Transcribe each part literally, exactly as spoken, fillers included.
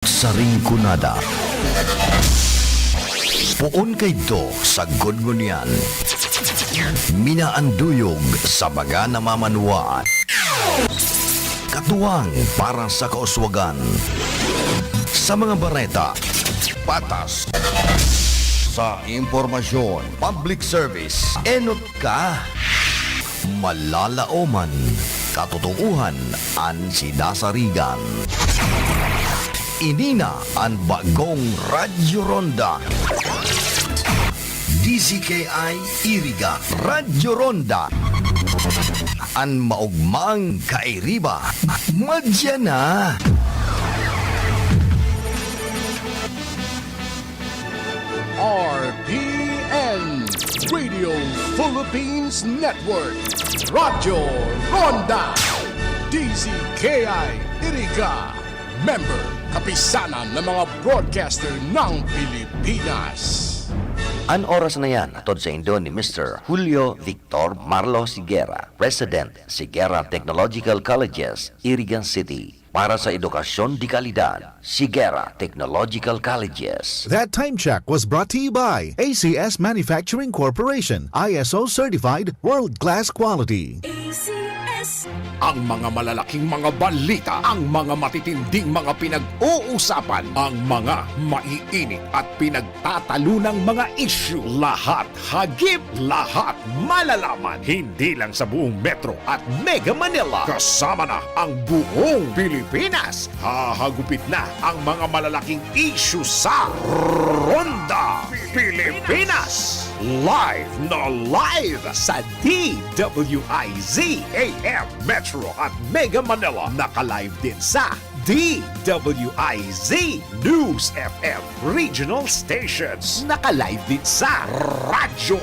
Sa Rinconada. Poon kaidto sagkod ngunyan. Minaanduyog sa mga namamanwaan. Katuwang para sa kauswagan. Sa mga bareta, patas. Sa impormasyon, public service, enot ka. Malalaoman, katotoohan an sidasarigan. Ini na an bagong Radyo Ronda. D Z K I Iriga, Radyo Ronda. An maogmang kairiba, madya na. R P N, Radio Philippines Network, Radyo Ronda, D Z K I Iriga, member, kapisanan ng mga broadcaster ng Pilipinas. An oras na yan, hatod saindo ni Mister Julio Victor Marlo Sigera, President, Sigera Technological Colleges, Iriga City. Para sa edukasyon de kalidad, Sigera Technological Colleges. That time check was brought to you by A C S Manufacturing Corporation, I S O certified, world-class quality. A C S. Ang mga malalaking mga balita, ang mga matitinding mga pinag-uusapan, ang mga maiinit at pinagtatalunang mga isyu, lahat hagip, lahat malalaman, hindi lang sa buong Metro at Mega Manila, kasama na ang buong Pilipinas. Hahagupit na ang mga malalaking isyu sa Ronda Pilipinas. Live na live sa D W I Z A M Metro at Mega Manila. Naka-live din sa D W I Z News F M Regional Stations. Naka-live din sa Radyo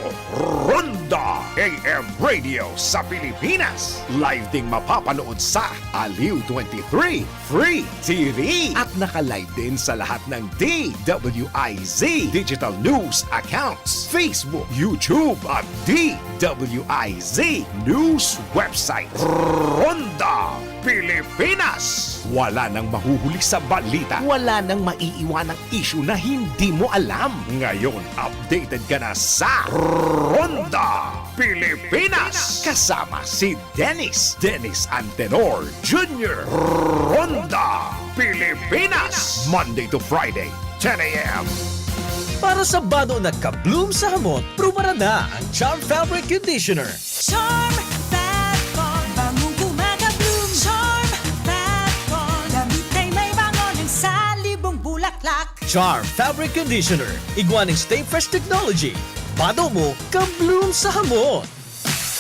Ronda A M Radio sa Pilipinas. Live ding mapapanood sa Aliw twenty-three Free T V. At naka-live din sa lahat ng D W I Z digital news accounts, Facebook, YouTube, at D W I Z news website. Ronda Pilipinas. Wala nang mahuhuli sa balita. Wala nang maiiwanang isyu na hindi mo alam. Ngayon, updated ka na sa Ronda Pilipinas. Kasama si Dennis, Dennis Antenor Junior. Ronda Pilipinas. Monday to Friday, ten a m. Para sa bado na ka-bloom sa hamot, prubaran na ang Charm Fabric Conditioner. Charm Fat Con, bangong kumaka-bloom. Charm Fat Con, damit ay may bango ng salibong bulaklak. Charm Fabric Conditioner, igwa ning Stay Fresh Technology. Bado mo, ka-bloom sa hamot.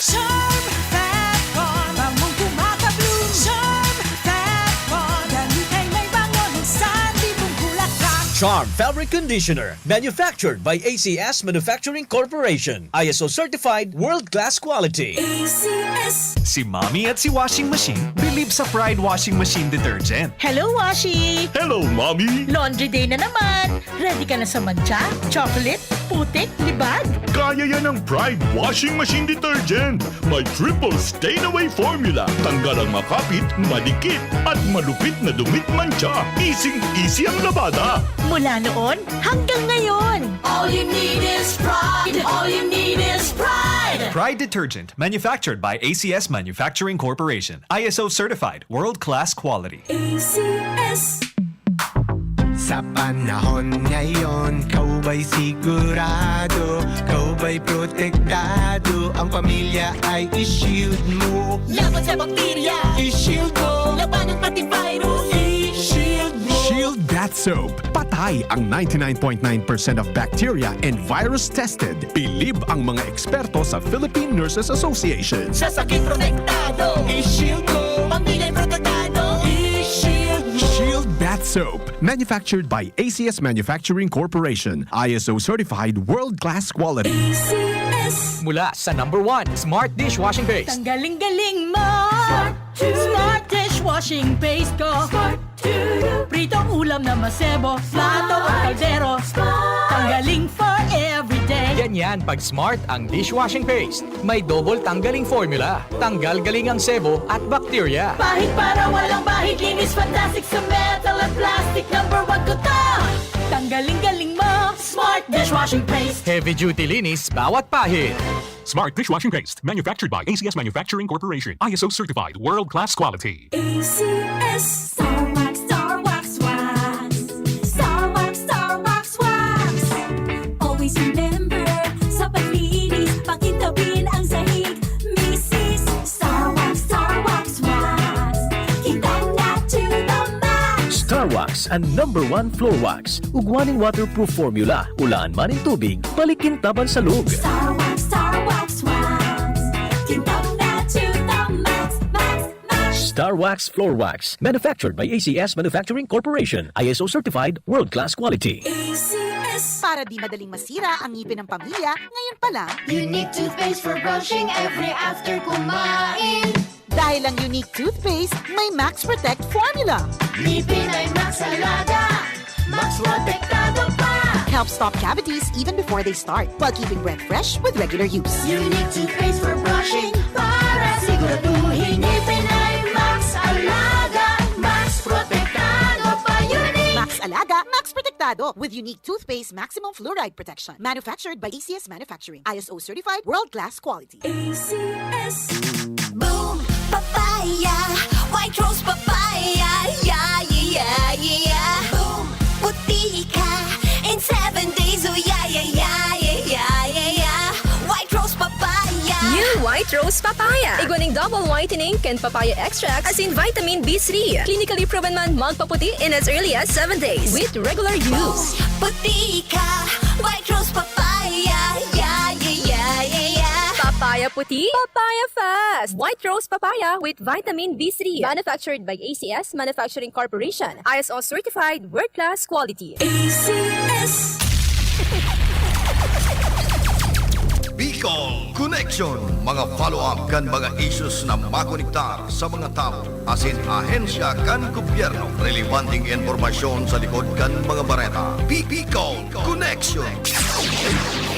Charm Fat Con, bangong kumaka-bloom. Charm Fat Con, damit ay may bango ng salibong bulaklak. Charm Fabric Conditioner, manufactured by A C S Manufacturing Corporation. I S O certified, world-class quality. A C S. Si Mommy at si Washing Machine bilib sa Pride Washing Machine Detergent. Hello, Washi! Hello, Mommy! Laundry day na naman! Ready ka na sa mantsa, chocolate, putik, libag? Kaya yan ng Pride Washing Machine Detergent. May triple stain away formula. Tanggal ang makapit, madikit, at malupit na dumi at mantsa. Easy-easy ang labada. Mula noon hanggang ngayon. All you need is Pride. All you need is Pride. Pride Detergent, manufactured by A C S Manufacturing Corporation. I S O certified, world-class quality. A C S. Sa panahon ngayon, ikaw ba'y sigurado? Ikaw ba'y protektado? Ang pamilya ay i-shield mo. Laban sa bakterya, i-shield mo. Labanan pati virus, i-shield mo. Shield Bath Soap. Patay ang ninety-nine point nine percent of bacteria and virus tested. Bilib ang mga eksperto sa Philippine Nurses Association. Sa sakit protektado, i-shield mo. Pamilya'y protektado, i-shield mo. Shield Bath Soap. Manufactured by A C S Manufacturing Corporation. I S O certified, world-class quality. A C S. Mula sa number one, Smart Dishwashing Paste. Tanggaling galing mo! Smart Dishwashing Paste ko. Smart to you. Pritong ulam na masebo, plato o kaldero. Smart. Tanggaling for every Ganyan pag Smart ang dishwashing paste. May double tanggaling formula. Tanggal galing ang sebo at bakterya. Pahid para walang bahid, linis fantastic sa metal at plastic. Number one ko to! Tanggaling galing mo, Smart Dishwashing Paste. Heavy duty linis bawat pahid. Smart dishwashing paste, manufactured by A C S Manufacturing Corporation, I S O certified, world class quality. A C S. Star Wax, Star Wax Wax. Star Wax, Star Wax Wax. Always remember, sa paglinis, pakintabin ang sahig. Misis, Star Wax, Star Wax Wax. Kintang na to the max. Star Wax, ang number one floor wax. Ugwa ning waterproof formula. Ulaan man in tubig, balikin taban sa lug. Star Wax, Star Wax Wax. Kintang na to the max, max, max. Star Wax Floor Wax. Manufactured by A C S Manufacturing Corporation. I S O certified, world-class quality. A C S. Para di madaling masira ang ngipin ng pamilya, ngayon pa lang. Unique toothpaste for brushing every after kumain. Dahil ang Unique Toothpaste may Max Protect Formula. Ngipin ay Max Alaga, Max Protektado pa. Helps stop cavities even before they start, while keeping breath fresh with regular use. Unique toothpaste for brushing, para siguraduhin ngipin ay Max Alaga, Max Protektado pa. Unique. Max Alaga, Max Protektado, with Unique Toothpaste Maximum Fluoride Protection. Manufactured by A C S Manufacturing. I S O certified, world-class quality. A C S. Boom! Papaya! White Rose Papaya! Yeah, yeah, yeah, yeah! Boom! Puti ka in seven days! Oh, yeah, yeah, yeah, yeah, yeah, yeah, yeah! White Rose Papaya! New White Rose Papaya. Igwa ning double whitening kan papaya extract asin vitamin B three. Clinically proven man magpaputi in as early as seven days with regular use. Boom! Puti ka! White Rose Papaya! Yeah, yeah, yeah, yeah, yeah! Papaya puti, papaya fast! White Rose Papaya with vitamin B three. Manufactured by A C S Manufacturing Corporation. I S O certified, world-class quality. A C S. Bicol Connection. Mga follow-up kan mga issues na makonektar sa mga tawo asin ahensya kan gobyerno. Relebanteng impormasyon sa likod kan mga bareta. Bicol Connection.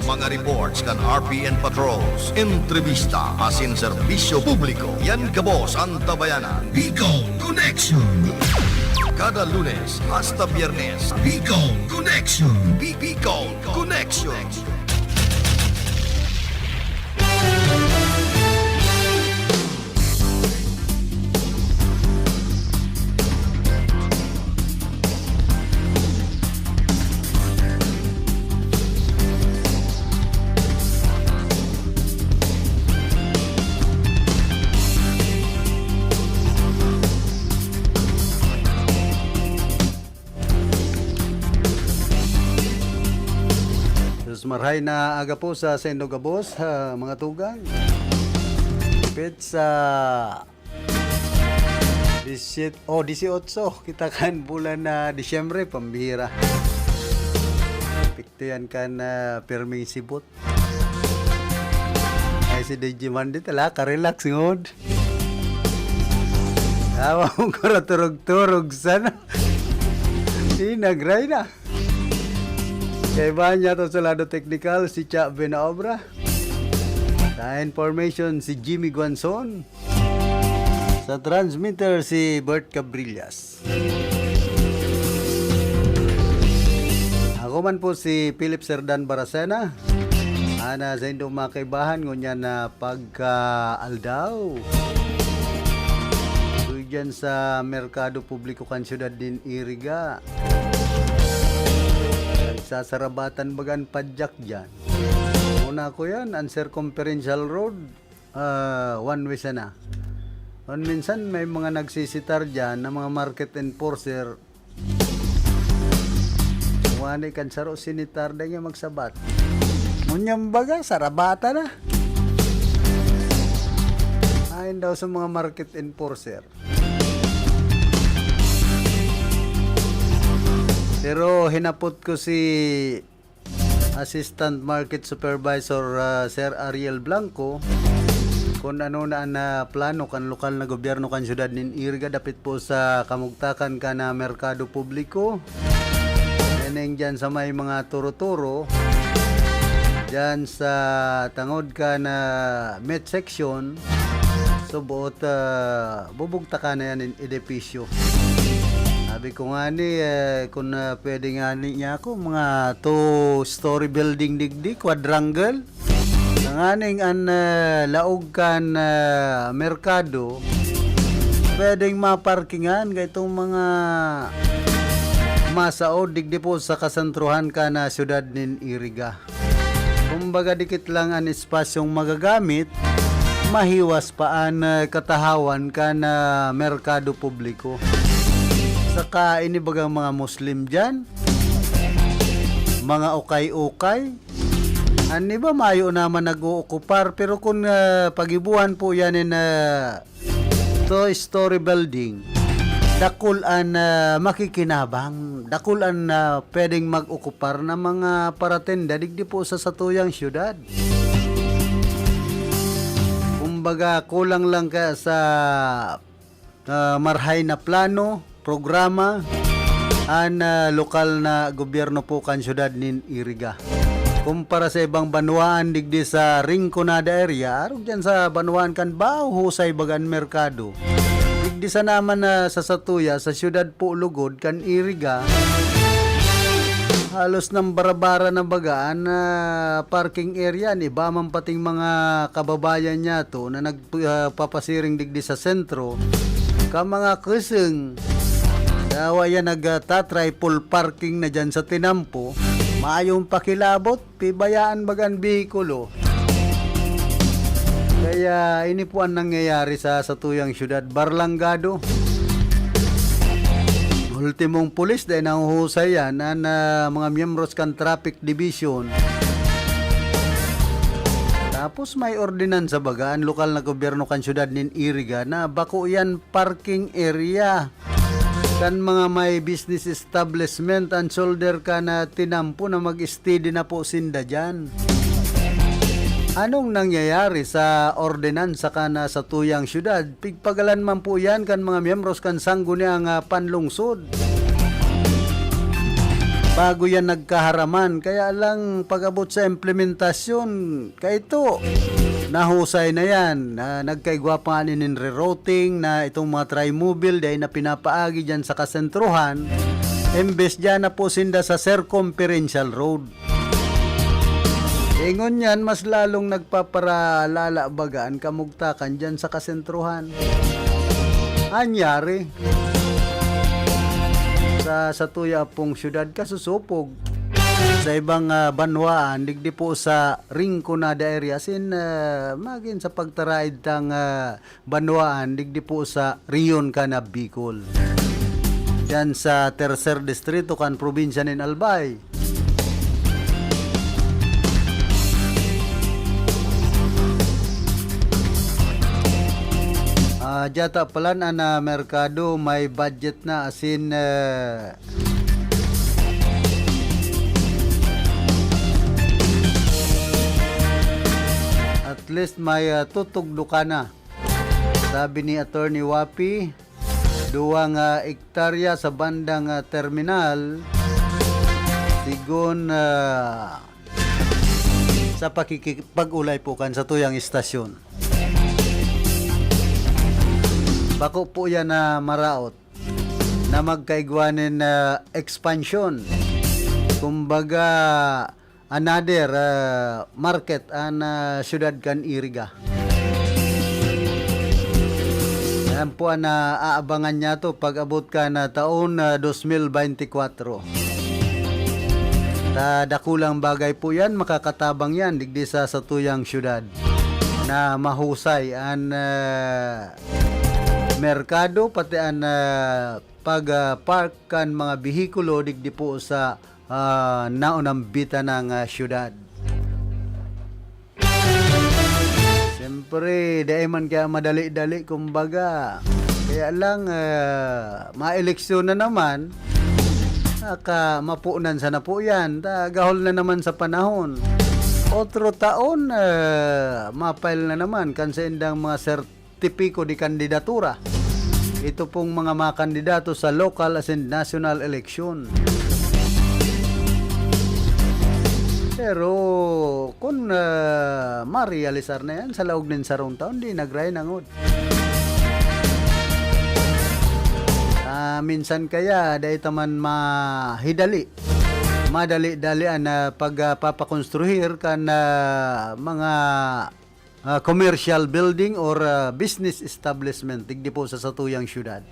Mga reports kan R P N patrols, entrevista asin serbisyo publiko. Yan gabos an tabayanan. Bicol Connection. Kada Lunes hasta Biyernes, Bicol Connection. Bi-, Bicol Connection. Sus, marhay na aga po sa saindo gabos, ah, mga tugang. Petsa disyet-, oh, dieciocho, kita kan bulan na Disyembre, pambihira. Epekto yan kan, ah, pirming sibot. Ay, si D J Mandy tala, ka-relax ngod. Tawa mong karaturog-turog sana. Di nagray na. Kaibahan niya to sa lado teknikal, si Cha Benaobra. Sa information, si Jimmy Guanzon. Sa transmitter, si Bert Cabrillas. Ako man po si Philip Serdan Baracena. Ana sa indong mga kaibahan, ngunyan na pagka-aldaw. Dyan sa Merkado Publiko kan Siyudad nin Iriga. Nagsasarabatan baga an padyak dyan. Una ko yan, an Circumferential Road, ah, one way sana. Kung minsan may mga nagsisitar dyan na mga market enforcer, wani kan saro sinitar, dai nga magsabat. Ngunyan baga, sarabatan na. Ayon daw sa mga market enforcer. Pero hinapot ko si Assistant Market Supervisor, ah, Sir Ariel Blanco, kung ano na an, ah, plano kan lokal na gobyerno kan siyudad nin Iriga dapit po sa kamugtakan kan, ah, merkado publiko. Neneng dyan sa may mga turo-turo. diyan sa tangod kan, ah, midsection, so boot, ah, bubugtakan na yan in edipisyo. Sabi ko nga ni, eh, kung, ah, pwede nga ni niya ako, mga two-story building digdi, quadrangle. Tanganing an, ah, laog kan, ah, merkado, pwedeng maparkingan kaitong mga masaod digdi po sa kasentruhan kan, ah, siyudad nin Iriga. Kumbaga, dikit lang an espasyong magagamit, mahiwas pa an, ah, katahawan kan, ah, merkado publiko. Saka ini bagang mga Muslim diyan, mga ukay-ukay. An iba mayo naman nag-ookupar, pero kun, ah, pagibuhan po yan in, ah, two-story building, dakul an, ah, makikinabang, dakul an, ah, pwedeng mag-okupar na mga paratenda digdi po sa satuyang siyudad. Kumbaga, kulang lang ka sa, ah, marhay na plano, programa, an, ah, lokal na gobyerno po kan siyudad nin Iriga. Kumpara sa ibang banwaan digdi sa Rinconada area, arog diyan sa banwaan kan Bao, husay baga an merkado. Digdi sa naman na sa satuya, sa siyudad po lugod kan Iriga, halos nang barabara na baga an, ah, parking area. An iba man pating mga kababayan niyato na nag, ah, papasiring digdi sa sentro, ka mga kusong, dawa yan nagta-triple parking na diyan sa tinampo, mayong pakilabot, pibayaan baga an behikulo. Kaya ini po an nangyayari sa satuyang siyudad, barlangado. Ultimong pulis, dai nahuhusay yan, an, ah, mga miyembros kan traffic division. Tapos may ordinansa baga an lokal na gobyerno kan siyudad nin Iriga na bako yan parking area kan mga may business establishment an shoulder kan, ah, tinampo na mag-steady na po sinda diyan. Anong nangyayari sa ordinansa kan, ah, satuyang siyudad? Pigpagalan man po yan kan mga miyembros kan Sangguniang, ah, Panlungsod. Bago yan nagkaharaman, kaya lang pag-abot sa implementasyon, kaito, nahusay na yan. Ah, nagkaigwa pa nga nin rerouting na itong mga trimobile dai na pinapaagi diyan sa kasentruhan, imbes diyan na po sinda sa circumferential road. Ingon yan, mas lalong nagpaparalala baga an kamugtakan diyan sa kasentruhan. Anyari sa satuya pong syudad kasusupog sa ibang, ah, banwaan, digdi po sa Rinconada area, asin, ah, magin sa pagtaraid tang, ah, banwaan, digdi po sa Rion Canab, Bicol. Diyan sa tercer distrito kan probinsya nin Albay. Ah, diata palan an, ah, merkado, may budget na, asin, eh, at least may, ah, tutugdokan na. Sabi ni Attorney Wapi, duwang, ah, ektarya sa bandang, ah, terminal, sigon, ah, sa pakikipag-ulay po kan satuyang istasyon. Bako po yan na maraot na magkaigwa nin, ah, expansion. Kumbaga, another, ah, market an, ah, siyudad kan Iriga. Yan po an, ah, aabangan niyato pag-abot kan, ah, taon, ah, dos mil beintikwatro. Ta dakulang bagay po yan, makakatabang yan digdi sa satuyang siyudad na mahusay an, ah, merkado, pati an, ah, pag, ah, park kan mga behikulo digdi po sa, ah, naunambitan ng, ah, syudad. Siyempre, dai man kaya madali-dali, kumbaga. Kaya lang, ah, maeleksyon na naman, naka, mapunan sana po yan. Ta, gahol na naman sa panahon. Otro taon, ah, ma-file na naman kan saindang mga sertipiko de kandidatura. Ito pong mga makandidato sa local asin national election. Pero kun, ah, marealisar na yan sa laog nin sarong taon, di nagray nangod. Ah, minsan kaya, dai ta man mahidali, madali-dali an, ah, pag, ah, papakonstruhir kan, ah, mga, ah, commercial building or, ah, business establishment digdi po sa satuyang syudad.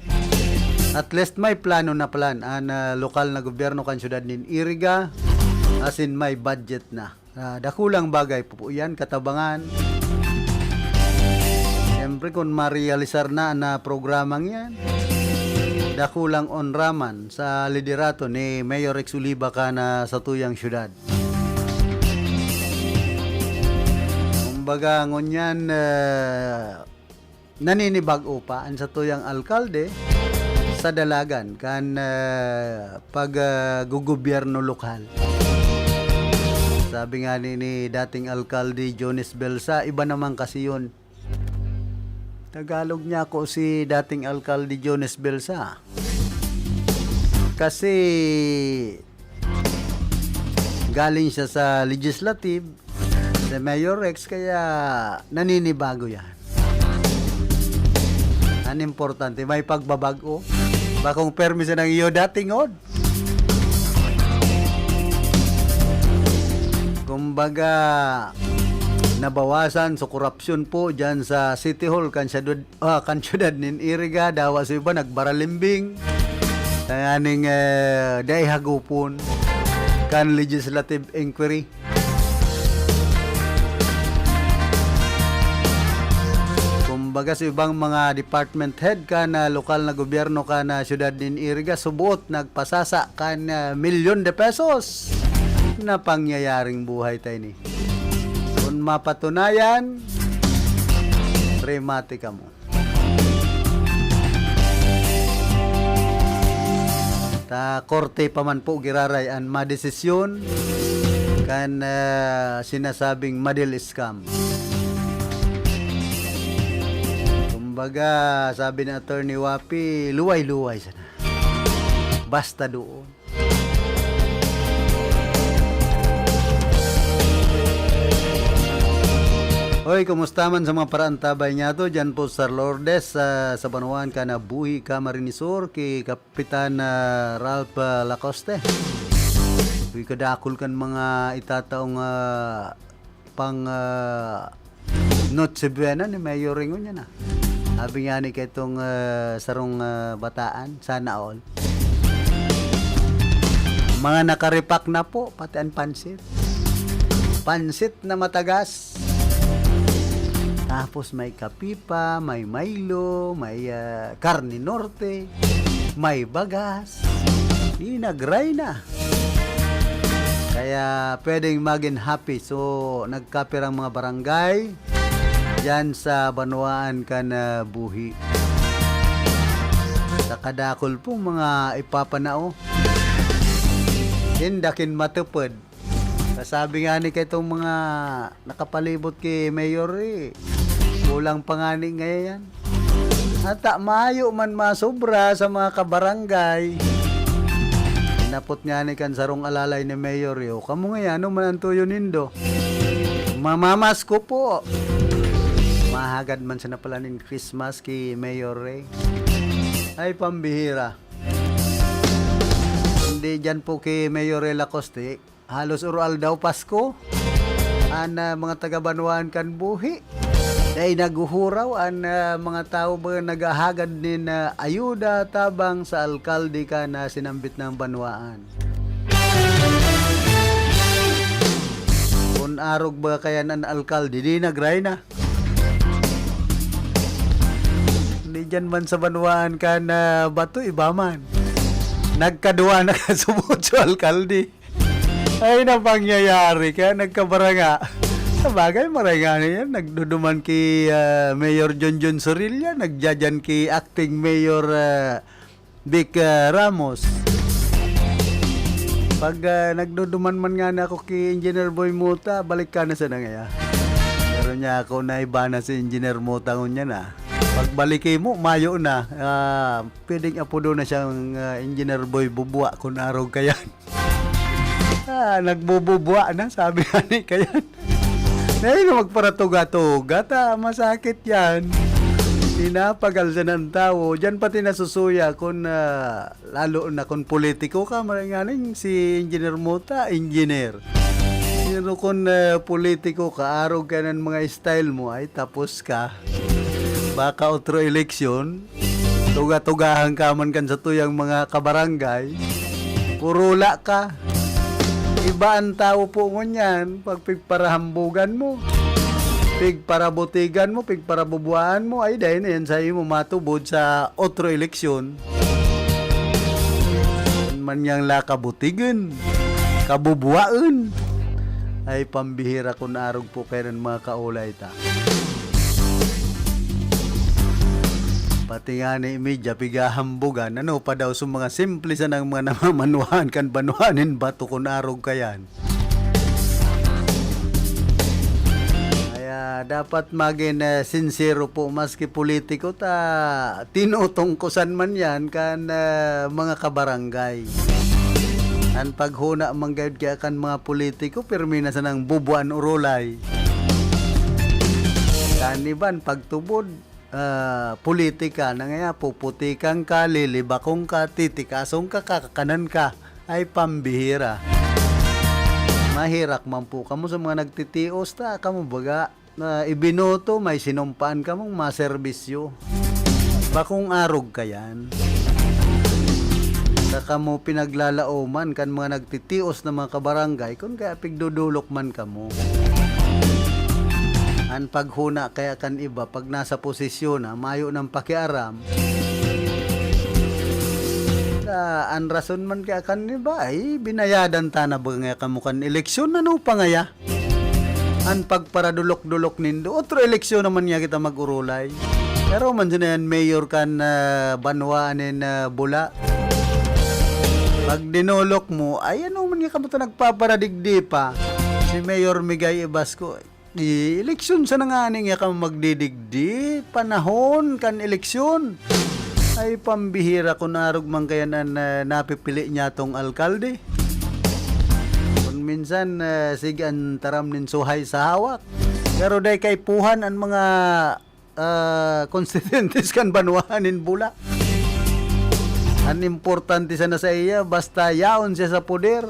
At least may plano na plan an, ah, lokal na gobyerno kan syudad nin Iriga, asin may budget na. Ah, dakulang bagay po, po yan, katabangan. Siyempre, kung marealisar na na programang yan, dakulang onraman sa liderato ni Mayor Rex Oliva kan satuyang syudad. Kumbaga, ngunyan, ah, naninibago pa an satuyang alkalde sa dalagan kan, ah, pag, ah, gugobyerno lokal. Sabi nga ni, ni dating alkalde Jones Belsa, iba naman kasi yun. Tagalog niya ako si dating alkalde Jones Belsa. Kasi galing siya sa legislative, si Mayor Rex, kaya naninibago yan. An importante, may pagbabago. Bakong permi sa nang iyo dating on. Kumbaga, nabawasan sa korupsyon po dyan sa City Hall, kan syudad, ah, kan syudad nin Iriga, dawa sa iba, nagbaralimbing. Tanganing, eh, dai hagupon kan legislative inquiry. Kumbaga, sa ibang mga department head kan, ah, lokal na gobyerno kan, ah, syudad nin Iriga, subuot nagpasasa kan, ah, milyon de pesos na pangyayaring buhay ta ini. Kun mapatunayan, remate kamo. Ta korte pa man po giraray an madesisyon kan, ah, sinasabing Madel scam. Kumbaga, sabi ni Attorney Wapi, luway-luway sana. Basta doon. Oy, kumusta man sa mga paraantabay niyato diyan po sa Lourdes, sa, sa banwaan kan Buhi, Camarines Sur, ki Kapitan, ah, Ralph, ah, Lacoste? Uy, kadakul kan mga itataong, ah, pang, ah, Noche Buena ni Mayor Ringo niya na. Sabi nga ni kaitong, ah, sarong, ah, bataan, sana all. Mga nakaripak na po, pati ang pansit. Pansit na matagas. Tapos may kape pa, may Milo, may, ah, karne norte, may bagas. Inagray na. Kaya pwedeng maging happy. So, nagkapirang mga barangay diyan sa banwaan kan, ah, Buhi. Sa kadakul pong mga ipapanao, indakin matupad. Kasabi nga ni kaitong mga nakapalibot ki Mayor, eh, kulang pa nga ni ngayon. Ata mayo man masobra sa mga kabarangay. Hinapot nga ni kan sarong alalay ni Mayor, "Yo, kamo ngayon, ano man ang tuyo nindo?" "Mamamasko po." Mahagad man sana pala nin Christmas ki Mayor Ray. Ay, pambihira. Hindi dyan po ki Mayor Ray Lacoste. Halos uro-aldaw Pasko an, ah, mga taga-banwaan kan Buhi. Dai naghuhuraw an, ah, mga tawo ba naghahagad nin, ah, ayuda tabang sa alkalde kan, ah, sinambit na banwaan. Kun arog ba kayan an alkalde, di nagray na. Di dyan man sa banwaan kan, ah, bato, iba man. Nagkadwa na kasubot sa alkalde. Ay, na pangyayari, kaya nagkabaranga. Sabagay, maray nga na yan. Nagduduman ki, ah, Mayor John John Sorilla, nagjajan ki Acting Mayor, ah, Vic, ah, Ramos. Pag, ah, nagduduman man nga na ako ki Engineer Boy Mota, balik ka na sana ngaya. Pero niya ako na iba na si Engineer Mota ngunyan, ah. Pagbalik mo, mayo na. Ah, pwedeng apodo na siyang, ah, Engineer Boy Bubwa kung arog kayan. Ah, nagbububwa na, sabi nga ni kayan. Dahil magparatuga-tuga ta, masakit yan. Pinapagal siya ng tao. Diyan pati nasusuya kung, ah, lalo na kung politiko ka, maray nga ning si Engineer Mota, engineer. Pero kung, ah, politiko ka, arog ka ng mga style mo, ay tapos ka. Baka otro eleksyon, tuga-tugahan ka man kan satuyang mga kabarangay, purula ka. Iba ang tao po ngunyan, pag pigparahambugan mo, pigparabutigan mo, pigparabubuaan mo, ay dahil na yan sa imo matubod sa otro eleksyon. Man niyang la kabutigan, kabubuaen, ay pambihira kun arog po kayo ng mga kaulay ta. Pati nga ni media, pigahambugan, ano pa daw sa mga simple sanang mga namamanwahan kan banwa nin bato kun arog kayan. Kaya dapat magin, eh, sincero po, maski politiko ta, tinutungkusan man yan kan, eh, mga kabarangay. An paghuna man gayud kaya kan mga politiko, pirmi na sanang bubuan urulay. Kan iban, pagtubod, ah, politika na nga, puputikan ka, lilibakon ka, titikason ka, kakakanan ka, ay pambihira. Maherak man po kamo sa mga nagtitios ta, kamo baga, na ibinoto, may sinumpaan kamong maserbisyo. Bakong arog ka yan. Sa kamo pinaglalaoman kan mga nagtitios na mga kabarangay, kun kaya pigdodolok man kamo. An paghuna kaya kan iba, pag nasa posisyon na, mayo nang pakiaram. Sa, an rason man kaya kan iba, ay, binayadan ta na ba nga kamo kan eleksyon? Ano pa ngaya? An pagparadulok-dulok nindo, otro eleksyon naman nga kita mag-urulay. Pero man siya na yan, mayor kan, ah, banwa nin, ah, Bula. Pag dinolok mo, ay ano man nga kamo ta nagpaparadigdi pa? Si Mayor Migay Ibasco, di eleksyon sana nga ani nga kamo magdidigdi, panahon kan eleksyon. Ay pambihira kun arog man kayan an, ah, napipili niya tong alkalde. Kun minsan, ah, sige an taram nin suhay sa hawak. Pero dai kaipuhan an mga, ah, konstituyentes kan banwa nin Bula. An importante sana sa iya, basta yaon siya sa poder.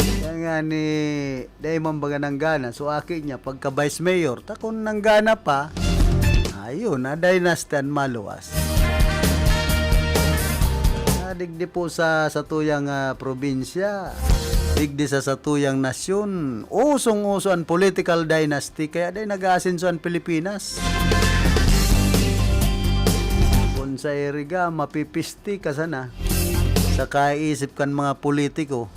Kaya nga ni, dai man baga nanggana, so aki niya, pagka vice mayor, ta kun nanggana pa, ayun, na dynasty an maluwas. Ah, digdi po sa satuyang, ah, probinsya, digdi sa satuyang nasyon, usong-uso an political dynasty, kaya dai nag-aasenso an Pilipinas. Kun sa iriga, mapipisti ka sana sa kaisip kan mga politiko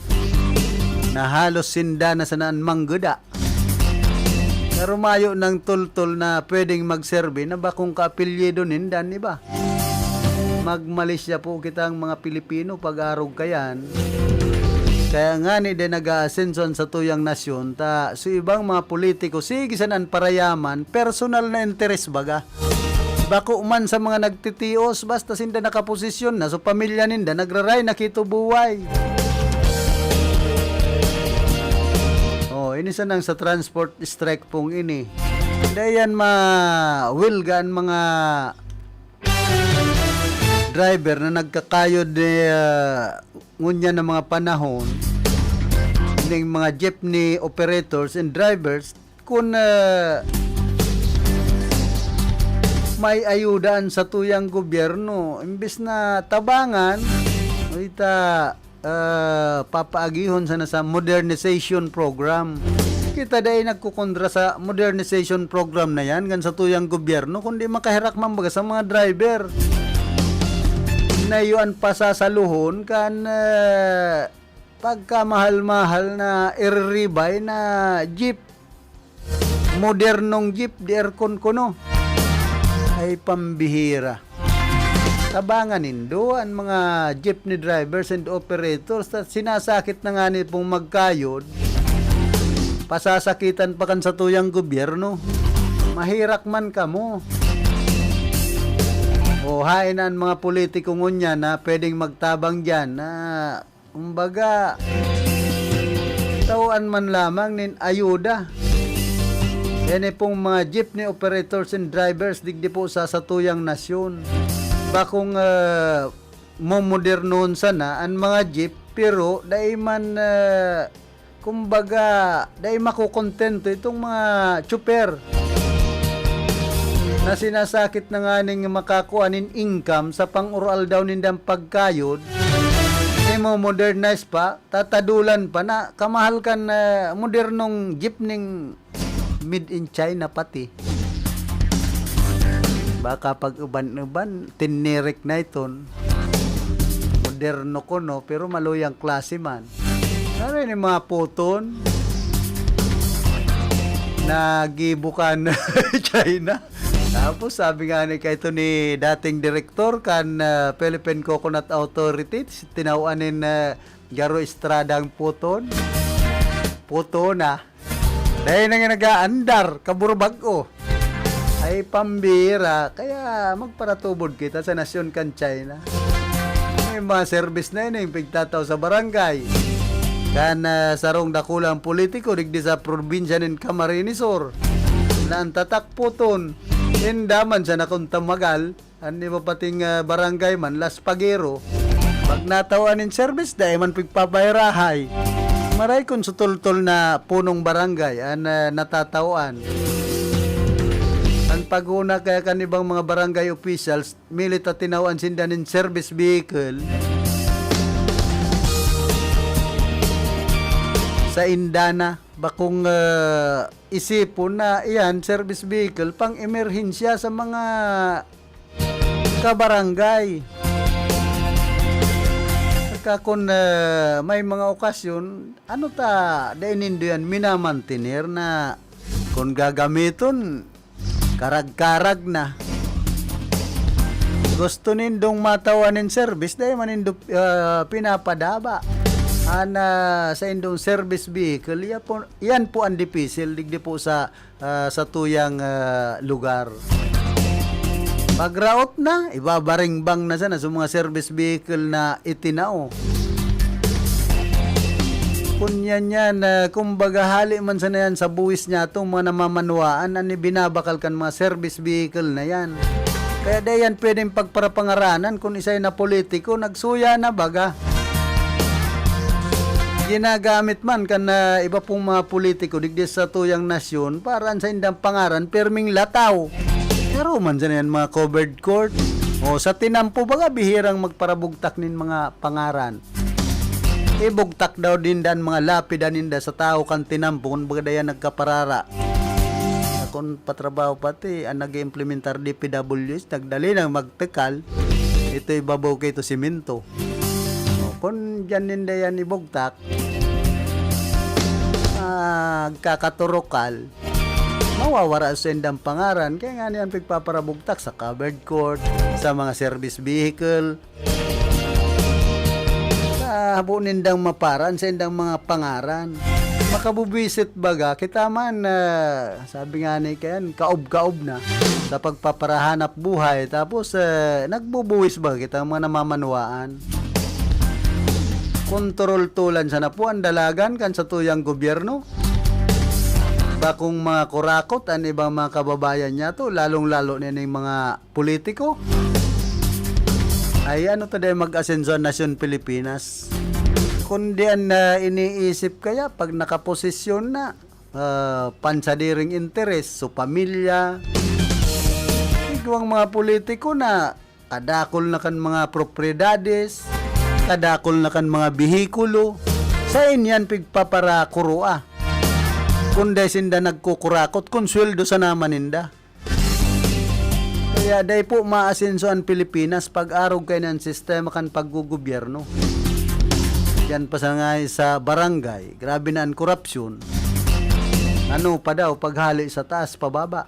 na halos sinda na sana an manggeda. Pero mayo nang tultol na pwedeng magserbi na bakong kaapelyido ninda an iba. Magmalisya po kitang mga Pilipino pag-arog kayan. Kaya ngani din nag-aasenso an satuyang nasyon, ta sa ibang mga politiko, sige sana an parayaman, personal na interes baga. Bako man sa mga nagtitios, basta sinda nakaposisyon na, so pamilya ninda nagraray na kito buhay. Oh, ini sanang sa transport strike pong ini. Dai yan ma-, wilga an mga driver na nagkakayod ni, ah, ngunyan na mga panahon, ning mga jeepney operators and drivers, kun, ah, may ayuda an satuyang gobyerno, imbes na tabangan, ita, ah, papaagihon sana sa modernization program. Kita dai nagkukontra sa modernization program na yan kan satuyang gobyerno, kundi makaherak man baga sa mga driver. Na iyo an pasasaluhon kan, ah, pagkamahal-mahal na iriribay na jeep. Modernong jeep, di aircon kuno. Ay, pambihira. Tabangan nindo an mga jeepney drivers and operators ta sinasakit na ngani pong magkayod. Pasasakitan pa kan satuyang gobyerno. Maherak man kamo. O, haen na an mga politiko ngunyan na pwedeng magtabang diyan na Kumbaga, tawan man lamang nin ayuda. Yan pong mga jeepney operators and drivers digdi po sa satuyang nasyon. Bakong, ah, momodernohon sana an mga jeep, pero dai man, ah, kumbaga, dai makokontento itong mga tsuper na sinasakit na nganing makakua nin income sa pang-uro-aldaw nindang pagkayod, imo-modernize pa, tatadulan pa na kamahal kan, ah, modernong jeepney made in China pati. Baka pag uban-uban, tinirik na iton. Moderno ko, no? Pero maluyang klase man. Ano yun, yung mga puton na gibukan China? Tapos sabi nga ni kaito ni dating direktor kan, ah, Philippine Coconut Authority, tinawan nin, ah, Garo Estrada ang puton. Puton na. Dahil na nga nag-aandar, kaburubag-o. Ay, pambira. Kaya magparatubod kita sa nasyon kan China. May mga serbis na yun, yung pigtataw sa barangay. Kan, ah, sarong dakulang politiko, digdi sa probinsya nin Camarines Sur. Na ang tatak puton, indaman siya na kung tamagal, an iba pating, ah, barangay man, Laspagero, pag natawan nin serbis, dai man pigpapairahay. Maray kun sutultol na punong barangay an, ah, natatawan. An paghuna kaya kan ibang mga barangay officials, milit ta tinawan sinda nin service vehicle sa indana. Bakong, ah, isipon na iyan, service vehicle, pang emerhensya sa mga kabarangay. Saka kun, ah, may mga okasyon, ano ta, dai nindo yan minamantener na kun gagamiton, karag-karag na. Gusto nindong matawan nin service, dai man nindo, ah, pinapadaba. An, ah, sa indong service vehicle, yan po, yan po ang dipisil, digdi po sa ah, satuyang, ah, lugar. Pagraot na, ibabaringbang na sana sa mga service vehicle na itinao. Kun yan yan, ah, kumbaga hali man sana yan sa buwis niya itong mga namamanwaan, an ibinabakal kan mga service vehicle na yan. Kaya di yan pwedeng pagparapangaranan kun isay na politiko, nagsuya na baga. Ginagamit man kan, ah, iba pong mga politiko digdi sa tuyang nasyon para an saindang pangaran pirming lataw. Pero man sana yan mga covered court. O sa tinampo baga bihirang magparabugtak nin mga pangaran. Ibugtak daw din dan mga lapida ninda sa tawo kan tinampo kun baga dayan nagkaparara. Akon patrabaho pati an nag-iimplementar D P W S, nagdali na magtekal. Ito ibabaw kay ito simento. O, kun diyan ninda yan ibugtak, magkakaturukal, mawawara sa indang pangaran. Kaya nga niyan pigpaparabugtak sa covered court, sa mga service vehicle, sa habo nindang maparan, sa indang mga pangaran. Makabubwisit baga, kita man, ah, sabi nga ni Ken, kaob-kaob na sa pagpaparahanap buhay. Tapos, eh, nagbubuwis ba kitang mga namamanwaan? Kontrol tulan sana po ang dalagan kan satuyang gobyerno. Bakong mga kurakot an ibang mga kababayan niya to, lalong-lalo na ning mga politiko. Ay, ano to dahil mag-asenso ang nasyon Pilipinas? Kundi ang, ah, iniisip kaya pag nakaposisyon na, ah, pansadiring interes, so pamilya. Igwang mga politiko na kadakol na kan mga propriedades, kadakol na kan mga behikulo. Sa inyan pigpaparakurua. Kun dai sinda nagkukurakot, kun sweldo sa naman ninda. Kaya dai po maasenso an Pilipinas pag-arog kaiyan sistema kan paggogobyerno. Diyan pa sa nga sa barangay, grabe na an korupsyon. Ano pa daw, paghali sa taas, pababa.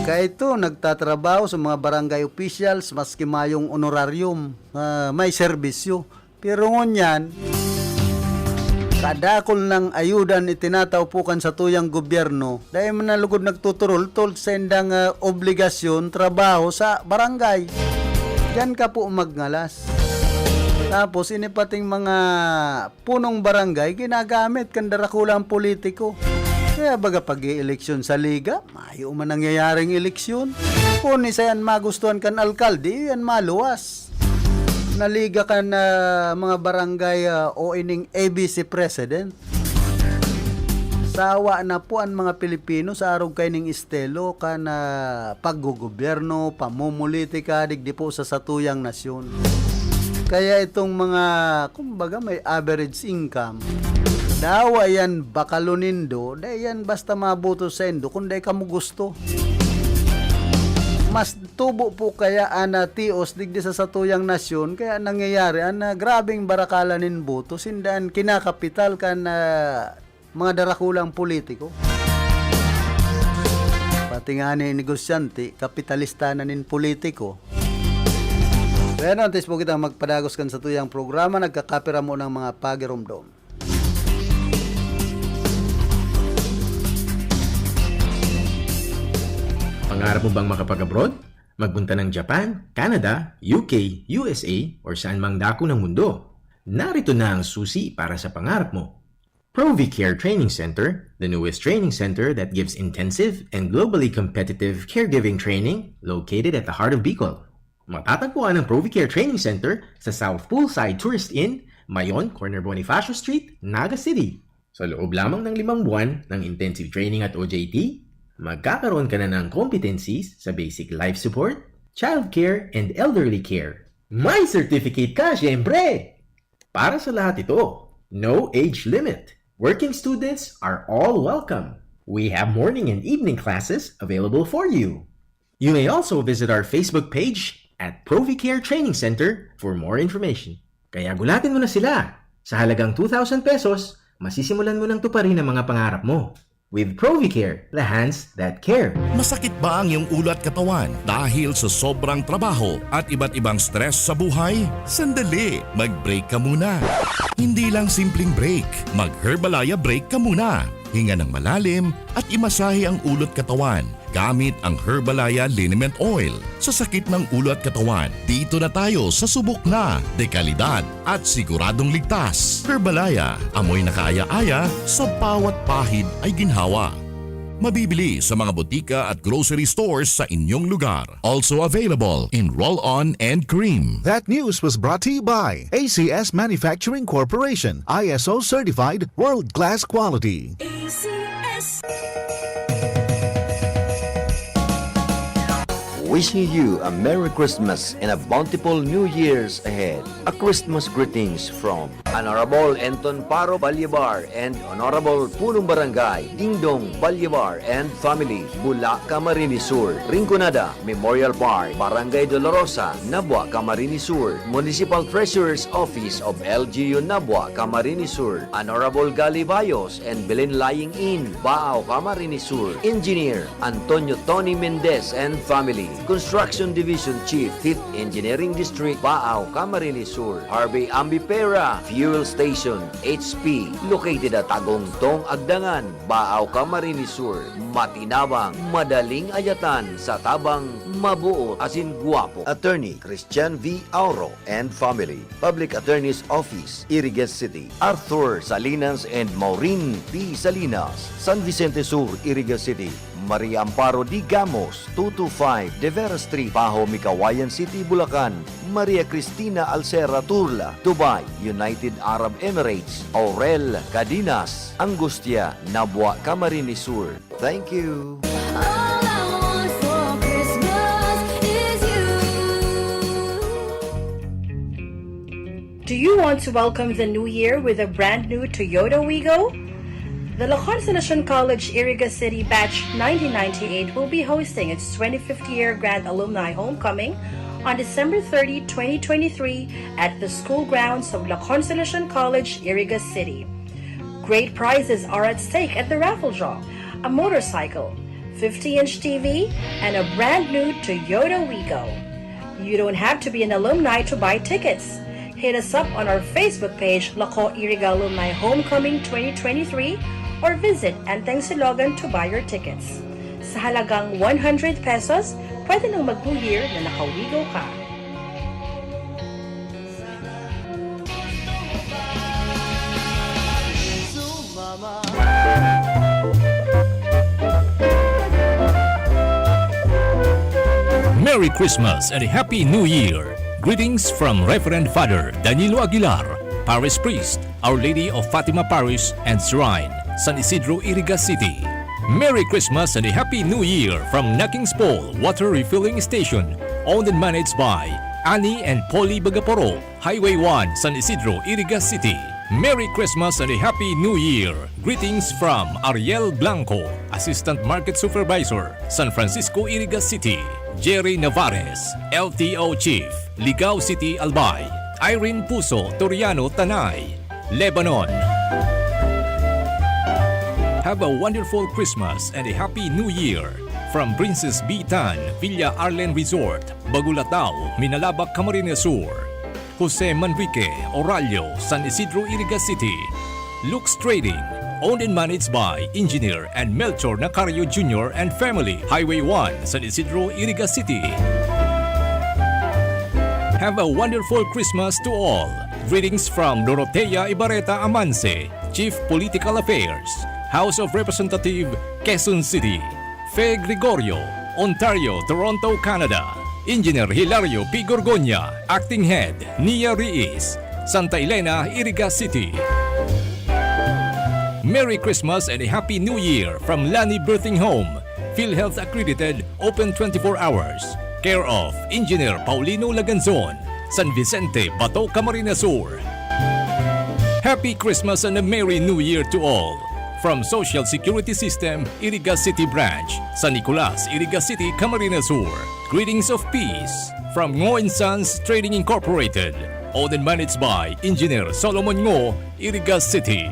Kaya ito, nagtatrabaho sa mga barangay officials, maski mayong honorarium, ah, may serbisyo. Pero ngunyan, kadakol ng ayuda na itinatao po kan satuyang gobyerno, dai man na lugod nagtuturultol sa indang, ah, obligasyon, trabaho sa barangay. Diyan ka po magngalas. Tapos, ini pating mga punong barangay, ginagamit kan darakulang politiko. Kaya baga pag-ieleksyon sa Liga, mayo man nangyayaring eleksyon. Kun isa yan magustuhan kan alkalde, yan maluwas. Naliga kan, ah, mga barangay, ah, o ining A B C president. Sawa na po an mga Pilipino sa arog kaining estilo kan, ah, paggogobyerno, pamumulitika, digdi po sa satuyang nasyon. Kaya itong mga, kumbaga, may average income, dawa yan bakalo nindo, dai yan basta maboto saindo kung dai kamo gusto. Mas tubo po kaya an, ah, tios digdi sa satuyang nasyon, kaya nangyayari an, ah, grabeng barakala nin boto, sinda an kinakapital kan, ah, mga darakulang politiko. Pati nga ni negosyante, kapitalista na nin politiko. Pero antes po kita magpadagos kan satuyang programa, nagkakapira mo ng mga pagiromdom. Pangarap mo bang makapag-abroad? Magpunta ng Japan, Canada, U K, U S A, or saan mang dako ng mundo? Narito na ang susi para sa pangarap mo. Provicare Training Center, the newest training center that gives intensive and globally competitive caregiving training, located at the heart of Bicol. Matatagpuan ang Provicare Training Center sa South Poolside Tourist Inn, Mayon, corner Bonifacio Street, Naga City. Sa loob lamang ng limang buwan ng intensive training at O J T, magkakaroon ka na ng competencies sa basic life support, childcare, and elderly care. May certificate ka, syempre! Para sa lahat ito, no age limit. Working students are all welcome. We have morning and evening classes available for you. You may also visit our Facebook page at Provicare Training Center for more information. Kaya gulatin mo na sila! Sa halagang two thousand pesos, masisimulan mo nang tuparin ang mga pangarap mo. With Provicare, the hands that care. Masakit ba ang iyong ulo at katawan dahil sa sobrang trabaho at iba't ibang stress sa buhay? Sandali, mag-break ka muna. Hindi lang simpleng break, mag-Herbalaya break ka muna. Hinga ng malalim at imasahe ang ulo at katawan gamit ang Herbalaya Liniment Oil. Sa sakit ng ulo at katawan, dito na tayo sa subok na, dekalidad at siguradong ligtas. Herbalaya, amoy na kaaya-aya, sa bawat pahid ay ginhawa. Mabibili sa mga botika at grocery stores sa inyong lugar. Also available in roll-on and cream. That news was brought to you by A C S Manufacturing Corporation, I S O certified, world-class quality. A C S. Wishing you a Merry Christmas and a bountiful New Year's ahead. A Christmas greetings from Honorable Enton Paro Balyebar and Honorable Punong Barangay Dingdong Balyebar and family, Bula, Camarines Sur, Rinconada Memorial Park, Barangay Dolorosa, Nabua, Camarines Sur, Municipal Treasurer's Office of L G U Nabua, Camarines Sur, Honorable Gali Bayos and Belen Lying In, Baao, Camarines Sur, Engineer Antonio Tony Mendez and family, Construction Division Chief, Fifth Engineering District, Baao, Camarines Sur, Harvey Ambipera Fuel Station, H P, located at Agongtong Agdangan, Baao, Camarines Sur, matinabang, madaling ayatan sa tabang, mabuot asin guwapo. Attorney Christian V. Auro and family, Public Attorney's Office, Iriga City, Arthur Salinas and Maureen P. Salinas, San Vicente Sur, Iriga City, Maria Amparo D. Gamos, two two five De Vera Street, Pahomey, Cauayan City, Bulacan, Maria Cristina Alcera Turla, Dubai, United Arab Emirates, Aurel Cadinas, Angustia, Nabua, Camarines Sur. Thank you. All I want for Christmas is you. Do you want to welcome the new year with a brand new Toyota Wigo? The La Consolacion College Iriga City Batch nineteen ninety-eight will be hosting its twenty-fifth year Grand Alumni Homecoming on December thirty, twenty twenty-three, at the school grounds of La Consolacion College, Iriga City. Great prizes are at stake at the raffle draw: a motorcycle, fifty inch T V, and a brand new Toyota Wigo. You don't have to be an alumni to buy tickets. Hit us up on our Facebook page, Lako Iriga Alumni Homecoming twenty twenty-three, or visit Enteng Silogan to buy your tickets. Sa halagang one hundred pesos, pwede nang mag-New Year na naka-Wigo ka. Merry Christmas and a Happy New Year. Greetings from Reverend Father Danilo Aguilar, Parish Priest, Our Lady of Fatima Parish and Shrine, San Isidro, Iriga City. Merry Christmas and a Happy New Year from Naking's Pole Water Refilling Station, owned and managed by Annie and Polly Bagaporo, Highway one, San Isidro, Iriga City. Merry Christmas and a Happy New Year! Greetings from Ariel Blanco, Assistant Market Supervisor, San Francisco, Iriga City. Jerry Navarez, L T O Chief, Ligao City, Albay. Irene Puso, Toriano, Tanay, Lebanon. Have a wonderful Christmas and a Happy New Year from Princess B Tan, Villa Arlen Resort, Bagulataw, Minalabac, Camarines Sur. Jose Manrique Orallo, San Isidro, Iriga City. Lux Trading, owned and managed by Engineer and Melchor Nacario Junior and family, Highway one, San Isidro, Iriga City. Have a wonderful Christmas to all. Greetings from Dorotea Ibarreta Amanse, Chief Political Affairs, House of Representative, Quezon City. Fe Gregorio, Ontario, Toronto, Canada. Engineer Hilario P Gorgonia, Acting Head, Nia Riis, Santa Elena, Iriga City. Merry Christmas and a Happy New Year from Lani Birthing Home, PhilHealth accredited, open twenty-four hours. Care of Engineer Paulino Laganzon, San Vicente, Bato, Camarines Sur. Happy Christmas and a Merry New Year to all. From Social Security System, Iriga City Branch, San Nicolas, Iriga City, Camarines Sur. Greetings of peace from Ngo and Sons Trading Incorporated. Owned and managed by Engineer Solomon Ngo, Iriga City.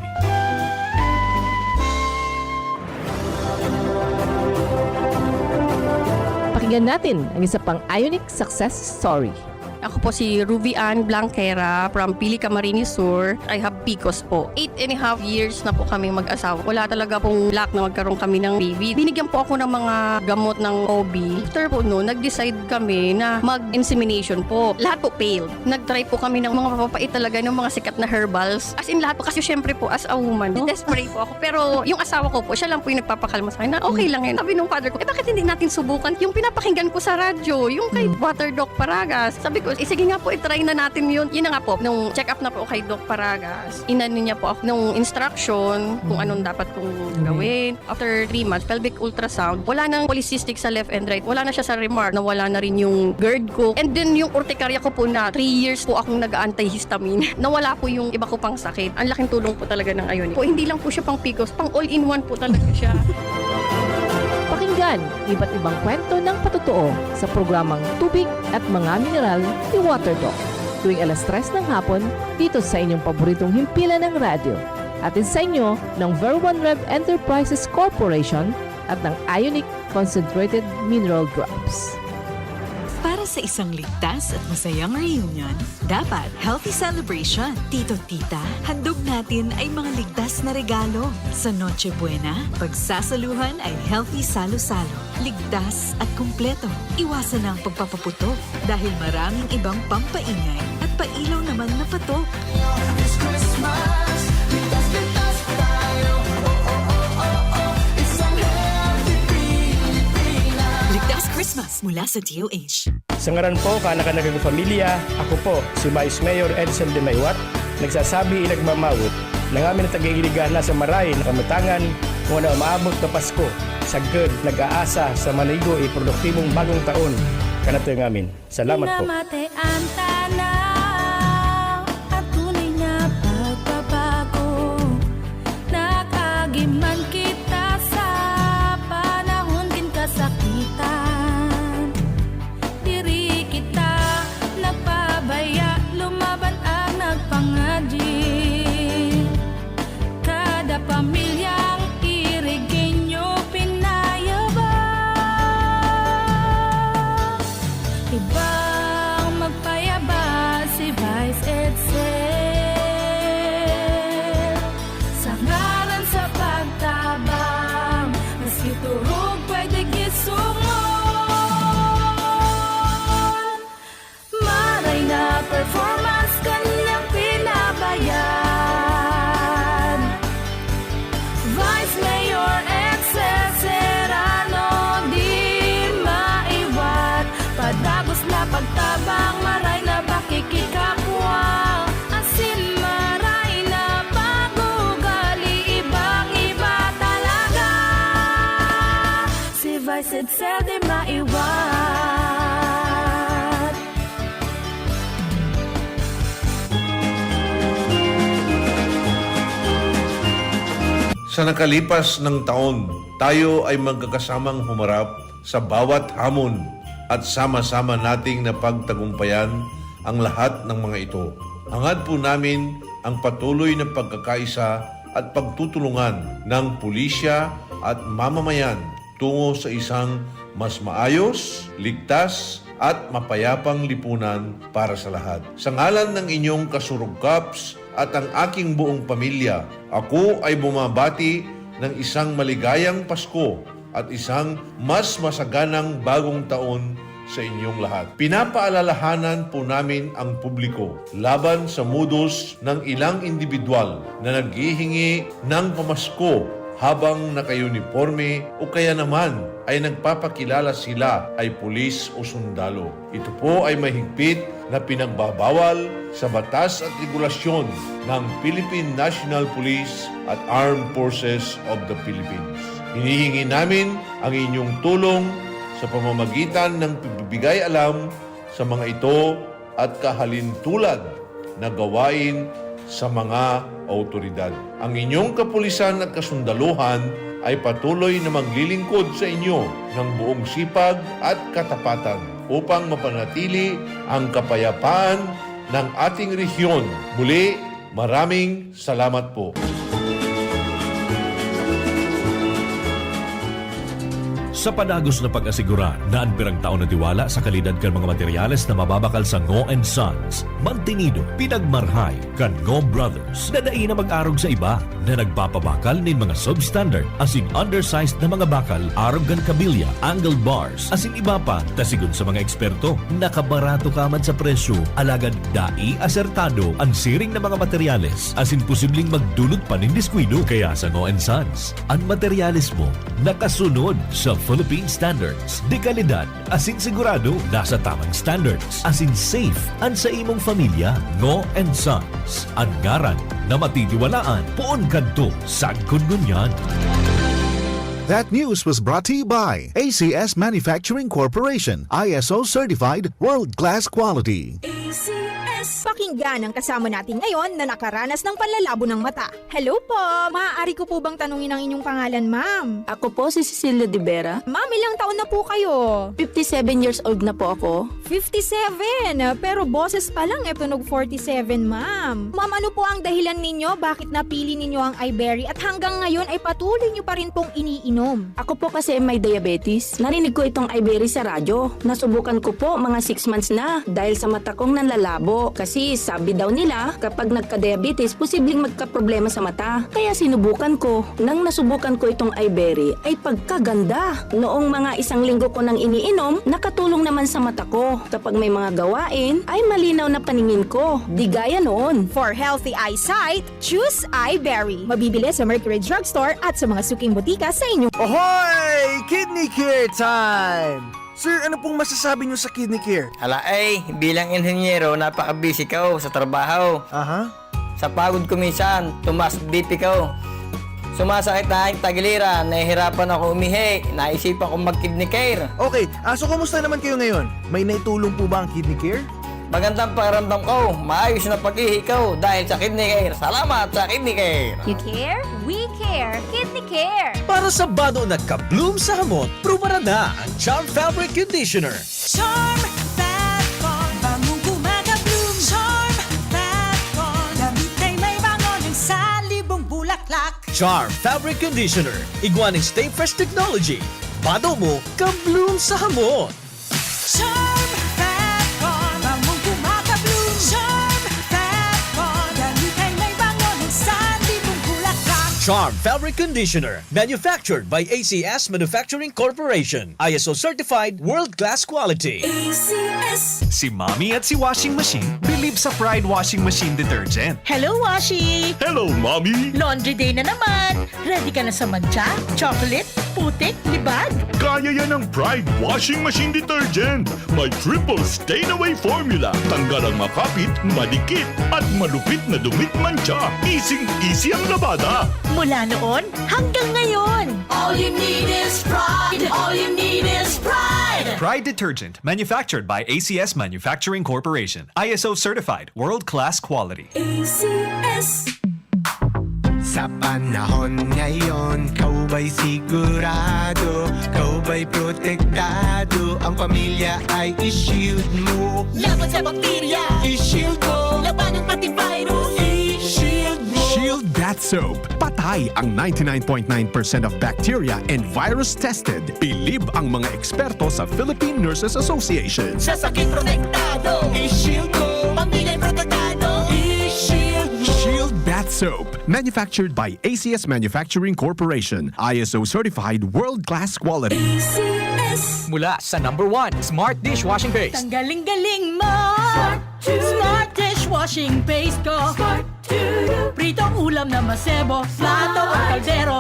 Pakinggan natin ang isa pang Ionic success story. Ako po si Ruby Ann Blanquera from Pili, Camarines Sur. I have PCOS po. Eight and a half years na po kaming mag-asawa. Wala talaga pong luck na magkaroon kami ng baby. Binigyan po ako ng mga gamot ng O B. After po noon, nag-decide kami na mag-insemination po. Lahat po failed. Nag-try po kami ng mga mapapait talaga, ng mga sikat na herbals. As in, lahat po. Kasi syempre po, as a woman, desperate po ako. Pero yung asawa ko po, siya lang po yung nagpapakalma sa akin na okay lang yan. Sabi nung father ko, "Eh, bakit hindi natin subukan yung pinapakinggan ko sa radyo, yung kay Mm. Water Doc Paragas?" Sabi ko, "Eh, sige nga po, i-try na natin yun." Yun na nga po, nung check up na po kay Doc Paragas, inano niya po ako nung instruction kung Mm. anong dapat kong Mm. gawin. After three months, pelvic ultrasound, wala nang polycystic sa left and right. Wala na siya sa remark. Nawala na rin yung GERD ko. And then yung urticaria ko po na three years po akong nag-antihistamine. Nawala po yung iba ko pang sakit. Ang laking tulong po talaga ng Ionic. Po, hindi lang po siya pang PCOS, pang all-in-one po talaga siya. Pakinggan iba't ibang kwento ng patotoo sa programang Tubig at Mga Mineral ni Water Doc, tuwing alas tres ng hapon dito sa inyong paboritong himpilan ng radyo. Hatid sa inyo ng Ver One Rev Enterprises Corporation at ng Ionic Concentrated Mineral Drops. Para sa isang ligtas at masayang reunion, dapat healthy celebration. Tito, tita, handog natin ay mga ligtas na regalo. Sa Noche Buena, pagsasaluhan ay healthy salo-salo. Ligtas at kumpleto. Iwasan na ang pagpapaputok dahil maraming ibang pampaingay at pailaw naman na patok. This Christmas, ligtas, ligtas tayo. Oh, oh, oh, oh, oh. Isang healthy Pilipinas. Ligtas Christmas mula sa D O H. Sa ngaran po kan Anak kan Pamilya, ako po si Vice Mayor Edsel de Maywat, nagsasabi, nagmamawot na ngamin na taga-Iriga na sa maray na kamutangan, ngona umaabot na Pasko, sagkod nag-aasa sa manigo e produktibong bagong taon kan atong ngamin. Salamat po. Namate an tanaw, an tunay na pagbabago. Nag-agi man kita sa panahon nin kasakitan, diri kita nagpabaya, lumaban at nagpangadi. Kada pamilyang Irigenyo pinayabas, ibang magpayabas, iba Pwede maiwan. Sa nakalipas ng taon, tayo ay magkakasamang humarap sa bawat hamon at sama-sama nating napagtagumpayan ang lahat ng mga ito. Hangad po namin ang patuloy na pagkakaisa at pagtutulungan ng pulisya at mamamayan tungo sa isang mas maayos, ligtas, at mapayapang lipunan para sa lahat. Sa ngalan ng inyong kasurog, Kaps, at ang aking buong pamilya, ako ay bumabati ng isang maligayang Pasko at isang mas masaganang bagong taon sa inyong lahat. Pinapaalalahanan po namin ang publiko laban sa modus ng ilang indibidwal na naghihingi ng pamasko habang naka-uniporme o kaya naman ay nagpapakilala sila ay pulis o sundalo. Ito po ay mahigpit na pinagbabawal sa batas at regulasyon ng Philippine National Police at Armed Forces of the Philippines. Hinihingi namin ang inyong tulong sa pamamagitan ng pagbibigay alam sa mga ito at kahalintulad na gawain sa mga awtoridad. Ang inyong kapulisan at kasundaluhan ay patuloy na maglilingkod sa inyo ng buong sipag at katapatan upang mapanatili ang kapayapaan ng ating rehiyon. Muli, maraming salamat po. Sa padagos na pag-asigurar na an pirang taon na tiwala sa kalidad kan mga materyales na mababakal sa Ngo and Sons, mantinido, pinagmarhay kan Ngo Brothers na dai na mag-arog sa iba na nagpapabakal nin mga substandard asin undersized na mga bakal arog kan kabilya, angle bars, asin iba pa. Ta sigon sa mga eksperto, nakabarato ka man sa presyo, alagad dai asertado an siring na mga materyales asin posibleng magdulot pa nin diskuido. Kaya sa Ngo and Sons, an materyales mo nakasunod sa Philippine standards de kalidad asin sigurado nasa tamang standards asin safe an sa imong pamilya. Ngo and Sons, an ngaran na matitiwalaan poon kadto sagkod ngunyan. That news was brought to you by A C S Manufacturing Corporation, I S O certified, world-class quality. A C S. Pakinggan ang kasama natin ngayon na nakaranas ng panlalabo ng mata. Hello po! Maaari ko po bang tanungin ang inyong pangalan, ma'am? Ako po si Cecilia de Vera. Ma'am, ilang taon na po kayo? Fifty-seven years old na po ako. Fifty-seven? Pero boses pa lang, e tunog forty-seven, ma'am. Ma'am, ano po ang dahilan ninyo bakit napili ninyo ang Iberry at hanggang ngayon ay patuloy nyo pa rin pong iniinom? Ako po kasi may diabetes. Narinig ko itong Iberry sa radyo. Nasubukan ko po mga six months na dahil sa mata kong nanlalabo. Kasi sabi daw nila, kapag nagka-diabetes, posibleng magkaproblema sa mata. Kaya sinubukan ko. Nang nasubukan ko itong Iberry, ay pagkaganda. Noong mga isang linggo ko nang iniinom, nakatulong naman sa mata ko. Kapag may mga gawain, ay malinaw na paningin ko. Di gaya noon. For healthy eyesight, choose Iberry. Mabibili sa Mercury Drugstore at sa mga suking botika sa inyong Ohoy! Kidney Care time! Sir, ano pong masasabi niyo sa Kidney Care? Ala ay, bilang inhenyero, napaka-busy ko sa trabaho. Aha. Sa pagod ko minsan, tumaas B P ko. Sumasakit na ang tagiliran, nahihirapan ako umihi, naisipan kong mag-Kidney Care. Okay, ah, so kumusta naman kayo ngayon? May naitulong po ba ang Kidney Care? Magandang pakiramdam ko, maayos na pag-ihi ko dahil sa Kidney Care. Salamat sa Kidney Care! You care? We care! Kidney Care! Para sa bado na ka-bloom sa hamot, prubaran na ang Charm Fabric Conditioner. Charm Fat Con, bangong kumaka-bloom. Charm Fat Con, damit ay may bango ng salibong bulaklak. Charm Fabric Conditioner, igwa nin Stay Fresh Technology. Bado mo, ka-bloom sa hamot. Charm Fat Con, bangong kumaka-bloom. Charm Fat Con, damit ay may bango ng salibong bulaklak. Charm Fabric Conditioner, manufactured by A C S Manufacturing Corporation. I S O certified, world-class quality. A C S. Si Mommy at si Washing Machine believe sa Pride Washing Machine Detergent. Hello, Washi! Hello, Mommy! Laundry day na naman! Ready ka na sa mantsa, chocolate, Putik, libag? Kaya yan ng Pride Washing Machine Detergent. May triple stain away formula. Tanggal ang makapit, madikit, at malupit na dumit mantsa. Easing-easy ang labada. Mula noon hanggang ngayon. All you need is pride. All you need is pride. Pride detergent, manufactured by A C S Manufacturing Corporation. I S O certified, world-class quality. A C S. Sa panahon ngayon, ikaw ba'y sigurado? Ikaw ba'y protektado? Ang pamilya ay i-shield mo. Laban sa bakterya, i-shield mo. Labanan pati virus, i-shield mo. Shield Bath Soap. Patay ang ninety-nine point nine percent of bacteria and virus tested. Bilib ang mga eksperto sa Philippine Nurses Association. Sa sakit protektado, i-shield mo. Pamilya protektado, i-shield mo. Shield Bath Soap. Manufactured by A C S Manufacturing Corporation. I S O certified world-class quality. A C S. Mula sa number one, Smart Dishwashing Paste. Tanggaling-galing mo. Smart dishwashing paste ko. Pritong ulam na masebo, plato o kaldero.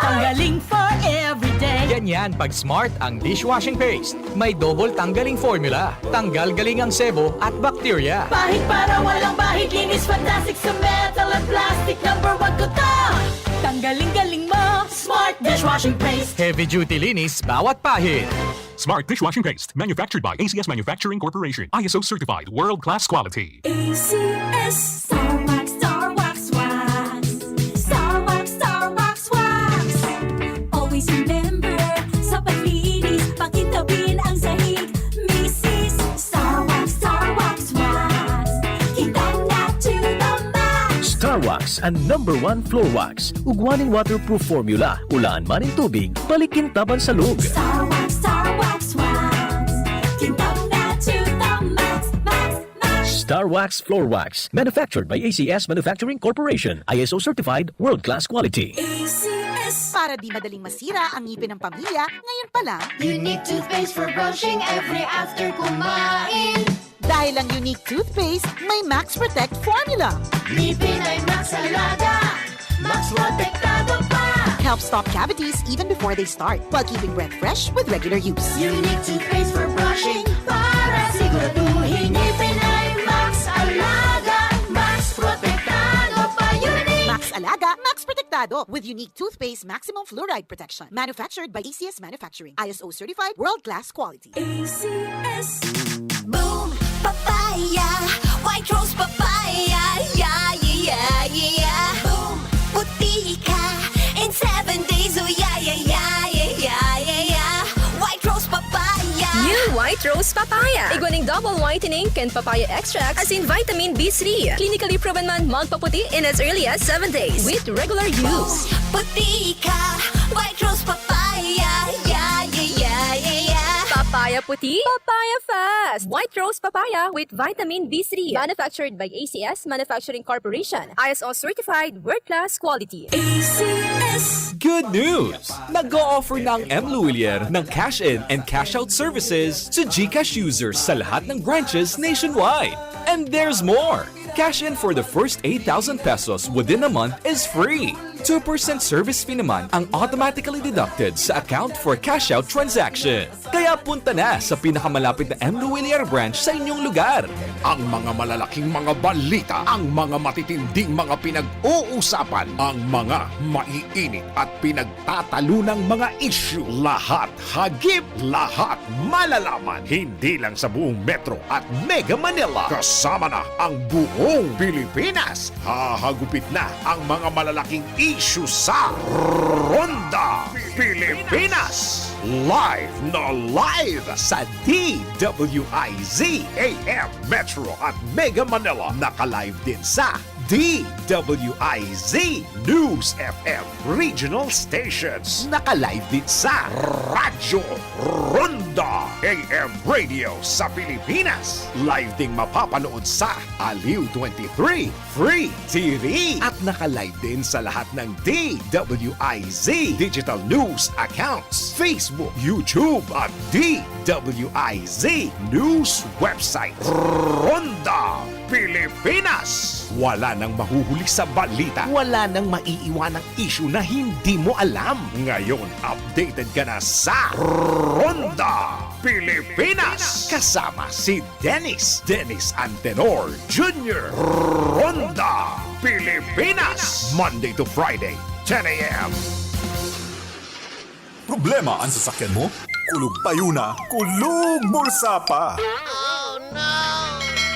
Tanggaling for everyday. Ganyan pag Smart ang dishwashing paste. May double tanggaling formula. Tanggal galing ang sebo at bakterya. Pahid para walang bahid, linis fantastic sa metal at plastic. Number one ko to. Tanggaling-galing mo. Smart dishwashing paste. Heavy duty linis bawat pahid. Smart dishwashing paste, manufactured by A C S Manufacturing Corporation. I S O certified, world-class quality. A C S. Star Wax, Star Wax, Wax. Star Wax, Star Wax, Wax. Always remember, sa paglinis, pakintabin ang sahig. Misis, Star Wax, Star Wax, Wax. Kintang na to the max. Star Wax, ang number one floor wax. Ugwa nin waterproof formula. Ulaan man nin tubig, balik kintaban sa log. Star Wax, Star Wax, Wax. Kintang na to the max, max, max. Star Wax Floor Wax, manufactured by A C S Manufacturing Corporation, I S O certified, world-class quality. A C S. Para di madaling masira ang ngipin ng pamilya, ngayon pa lang, Unique toothpaste for brushing every after kumain. Dahil ang Unique Toothpaste may Max Protect Formula. Ngipin ay Max Alaga, Max Protektado pa. Helps stop cavities even before they start, while keeping breath fresh with regular use. Unique toothpaste for brushing para siguraduhin ngipin ay Max Alaga, Max Protektado pa. Unique! Max Alaga, Max Protektado with Unique Toothpaste Maximum Fluoride Protection. Manufactured by A C S Manufacturing. I S O certified, world-class quality. A C S. Boom! Papaya! White Rose Papaya! Yeah, yeah, yeah, yeah! Boom! Puti ka in seven days! Oh, yeah, yeah, yeah, yeah, yeah, yeah, yeah! White Rose Papaya! New White Rose Papaya. Igwa ning double whitening kan papaya extract, asin vitamin B three. Clinically proven man magpaputi in as early as seven days with regular use. Puti ka! White Rose Papaya! Yeah, yeah, yeah, yeah, yeah! Papaya puti, papaya fast. White Rose Papaya with vitamin B three. Manufactured by A C S Manufacturing Corporation. I S O certified, world-class quality. A C S. Good news! Nag-o-offer na ang M Lhuillier ng cash in and cash out services sa GCash users sa lahat ng branches nationwide. And there's more! Cash in for the first eight thousand pesos within a month is free. Two percent service fee naman ang automatically deducted sa account for cash out transaction. Kaya punta na sa pinakamalapit na M Lhuillier branch sa inyong lugar. Ang mga malalaking mga balita, ang mga matitinding mga pinag-uusapan, ang mga maiinit at pinagtatalunang mga isyu, lahat hagip, lahat malalaman. Hindi lang sa buong Metro at Mega Manila, kasama na ang buong Pilipinas. Hahagupit na ang mga malalaking isyu sa Ronda Pilipinas. Live na live sa D W I Z A M Metro at Mega Manila. Naka-live din sa D W I Z News F M Regional Stations. Naka-live din sa Radyo Ronda. The A M Radio sa Pilipinas. Live ding mapapanood sa Aliw twenty-three Free T V. At naka-live din sa lahat ng D W I Z digital news accounts, Facebook, YouTube, at D W I Z news website. Ronda Pilipinas. Wala nang mahuhuli sa balita. Wala nang maiiwanang isyu na hindi mo alam. Ngayon, updated ka na sa Ronda Pilipinas. Kasama si Dennis, Dennis Antenor Junior. Ronda Pilipinas. Monday to Friday, ten a.m. Problema an sasakyan mo? Kulog payo na, kulog bulsa pa.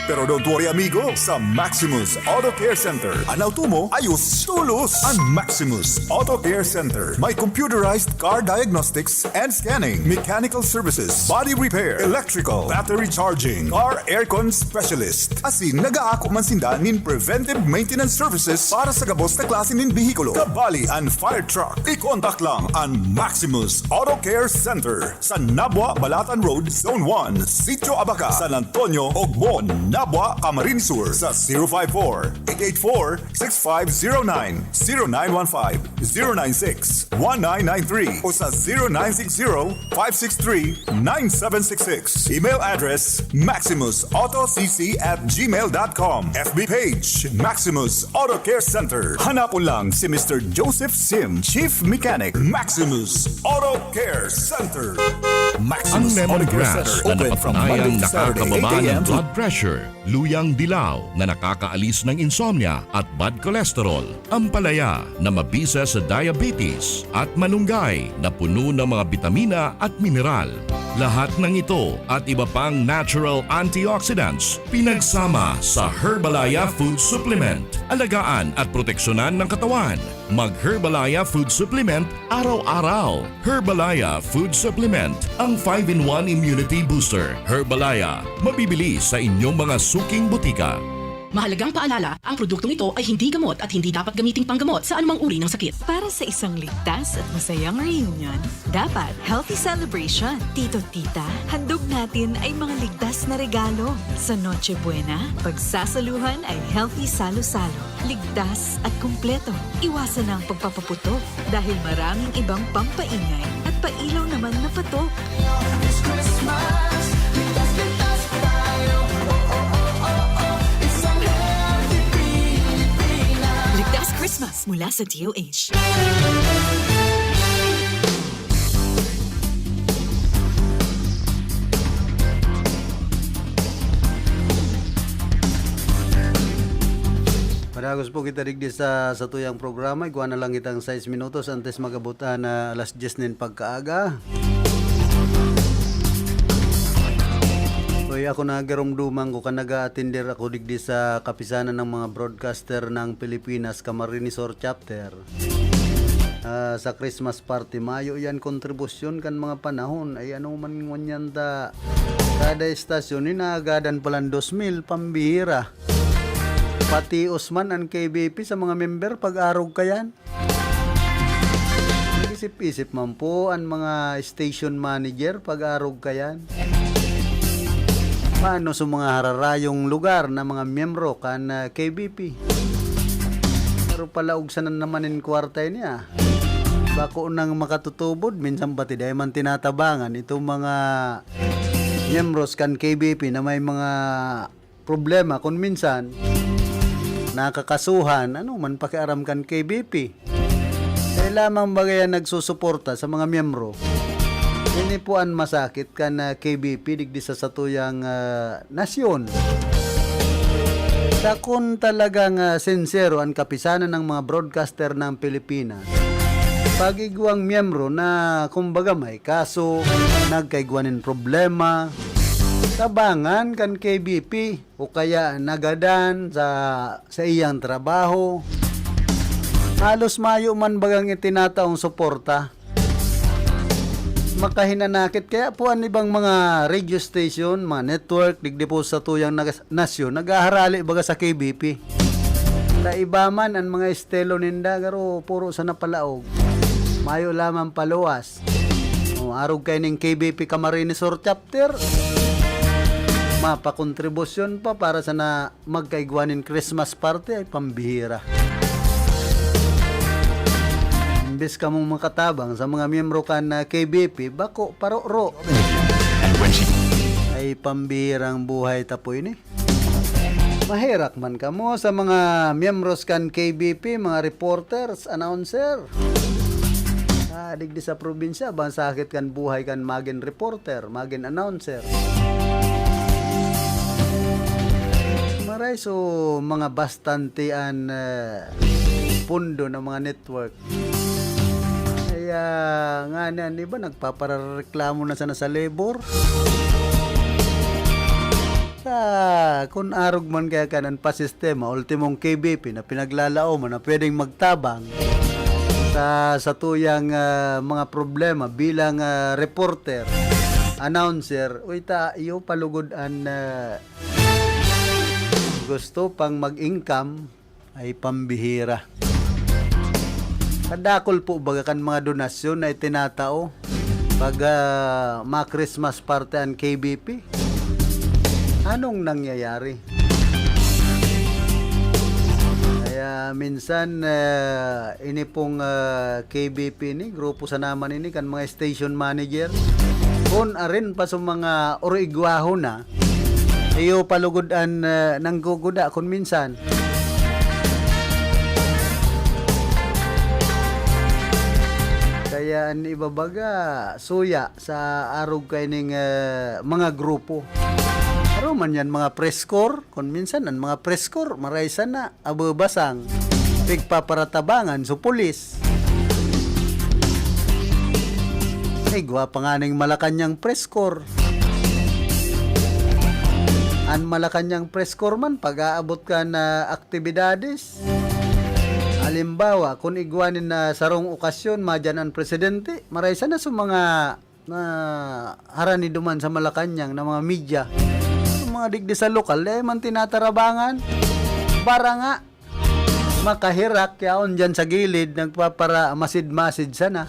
Pero don't worry, amigo. Sa Maximus Auto Care Center, an auto mo, ayos tolos. An Maximus Auto Care Center may computerized car diagnostics and scanning, mechanical services, body repair, electrical, battery charging, car aircon specialist. Asin nag-aako man sinda nin preventive maintenance services para sa gabos na klase nin behikulo. Kabali an fire truck. I-contact lang an Maximus Auto Care Center sa Nabua, Balatan Road, Zone one, Sitio Abaca, San Antonio, Ogbo, Nabua, Camarines Sur sa zero five four, eight eight four, six five zero nine, zero nine one five, zero nine six, one nine nine three o sa zero nine six zero, five six three, nine seven six six. Email address, maximus auto c c at gmail dot com. F B page, Maximus Auto Care Center. Hanapon lang si Mister Joseph Sim, Chief Mechanic, Maximus Auto Care Center. Ang Maximus Auto Care Center, open from Monday to Saturday, eight a.m. to blood pressure, luyang dilaw na nakakaalis ng insomnia at bad cholesterol, ampalaya na mabisa sa diabetes, at malunggay na puno ng mga bitamina at mineral. Lahat ng ito at iba pang natural antioxidants pinagsama sa Herbalaya Food Supplement. Alagaan at proteksyonan ng katawan. Mag Herbalaya Food Supplement araw-araw. Herbalaya Food Supplement, ang five-in-one Immunity Booster. Herbalaya, mabibili sa inyong mga suking butika. Mahalagang paalala, ang produktong ito ay hindi gamot at hindi dapat gamiting panggamot sa anumang uri ng sakit. Para sa isang ligtas at masayang reunion, dapat healthy celebration. Tito, tita, handog natin ay mga ligtas na regalo. Sa Noche Buena, pagsasaluhan ay healthy salo-salo. Ligtas at kumpleto. Iwasan na ang pagpapaputok dahil maraming ibang pampaingay at pailaw naman na patok. This Christmas, ligtas, ligtas tayo. Oh, oh, oh, oh, oh. Isang healthy Pilipinas. Ligtas Christmas mula sa D O H. Padagos po kita digdi sa satuyang programa. Igwa na lang itang sais minutos antes mag-abot an alas dyes nin pagkaaga. Uy, ako, nagarumduman ko kan nag-aatender ako digdi sa Kapisanan ng mga Broadcaster ng Pilipinas, Camarines Sur Chapter. Ah, sa Christmas party, mayo yan kontribusyon kan mga panahon. Ay, ano man ngunyan ta, kada estasyon, inaagadan palan dos mil, pambihira. Patios man an K B P sa mga member pag-arog kayan. Nag-isip-isip man po an mga station manager pag-arog kayan. Paano sa mga hararayong lugar na mga miyembro kan, ah, K B P? Pero palaog sana naman in kwarta ini, ah. Bako nang makatutubod, minsan pati dai man tinatabangan itong mga miyembros kan K B P na may mga problema kun minsan nakakasuhan, ano man pakiaram kan K B P. Kaya lamang bagay ang nagsusuporta sa mga miyembro. Ini po ang masakit kan, ah, K B P digdi sa satuyang, ah, nasyon. Sa kun talagang, ah, sinsero ang kapisanan ng mga broadcaster ng Pilipinas, pag-igwang miyembro na, kumbaga, may kaso, nagkaigwa nin problema, tabangan kan K B P o kaya nagadan sa, sa iyang trabaho. Halos mayo man bagang itinataong suporta. Makahinanakit kaya po an ibang mga radio station, mga network, digdi po sa tuyang nagas-, nasyon, naghaharali baga sa K B P. Kaiba man an mga estilo ninda, garo puro sa napalaog. Mayo lamang paluwas. Arog kaining K B P Camarines Sur Chapter, mapakontribusyon pa para sana magkaigwa nin Christmas party, ay pambihira. Imbes kamong makatabang sa mga miyembro kan, ah, K B P, bako, paroro. And when she Ay pambihirang buhay ta po ini. Maherak man kamo sa mga miyembros kan K B P, mga reporters, announcer. Ah, digdi sa probinsya, bang sakit kan buhay kan magin reporter, magin announcer. Maray so mga bastante an, eh, pundo ng mga network. Kaya nga na, di ba, nagpaparareklamo na sana sa labor. Sa, kun arog man kaya kanan pa sistema, ultimong K B P na pinaglalaoman na pwedeng magtabang sa, sa tuyang, ah, mga problema bilang, ah, reporter, announcer, uy, ta, iyo palugod an, ah, gusto pang mag-income, ay pambihira. Kadakol po baga kan mga donasyon na itinatao pag, ah, ma-Christmas party an K B P? Anong nangyayari? Kaya minsan, ah, ini pong, ah, K B P ni, grupo sa naman ini, kan mga station manager, kun arin pa sa mga oroigwaho na, iyo palugod an, ah, nangguguda kun minsan. Kaya an iba baga, suya sa arog kaining, ah, mga grupo. Aro man yan, mga press corps, kun minsan an mga press corps, maray sana, ababasang, pigpaparatabangan so pulis. Ay, igwa pa nganing Malacañang press corps. An Malacañang press corps man, pag-aabot kan aktibidades, halimbawa, kun igwa nin, ah, sarong okasyon, madyan an presidente, maray sana sa mga na harani duman sa Malacañang na mga media, sa mga digdi sa lokal, dai man tinatarabangan. Bara nga, makaherak yaon dyan sa gilid, nagpapara-masid-masid sana.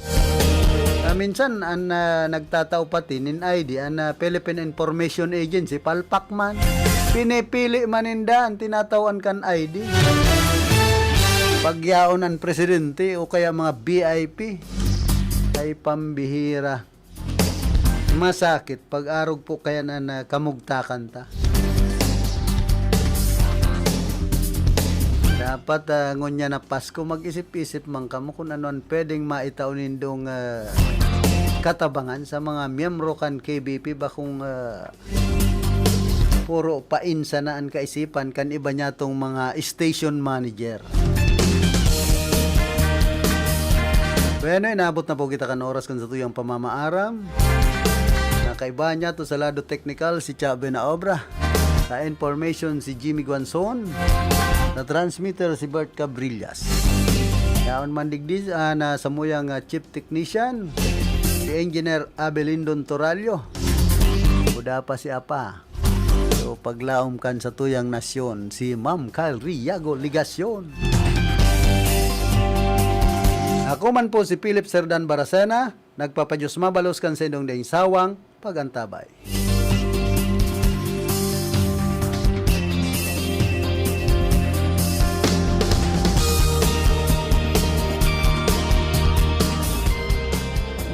Ah, minsan, an, ah, nagtatao pati nin I D, an, ah, Philippine Information Agency, palpak man. Pinipili man ninda an tinatawan kan I D. Pag yaon an presidente o kaya mga V I P, ay pambihira. Masakit pag arog po kaya na, na kamugtakan ta. Dapat, ah, ngunyan na Pasko, mag-isip-isip man kamo kung ano an pwedeng maitao nindong, ah, katabangan sa mga miyembro kan K B P, bakong, ah, puro painsa na an kaisipan kan iba niyatong mga station manager. Bueno, inabot na po kita kan oras kan satuyang pamamaaram. Nakaiba niya to sa lado teknikal si Chabe na obra. Sa information si Jimmy Guanzon. Sa transmitter si Bert Cabrillas. Yaon man digdi, ah, na samuyang, ah, chief technician, si Engineer Abelindon Torallo. Kuda pa si Apa. So, paglaom kan satuyang nasyon, si Ma'am Kyle Riago Legacion. Ako man po si Philip Serdan Baracena, nagpapadiyos mabalos kan saindong daing sawang pag-antabay.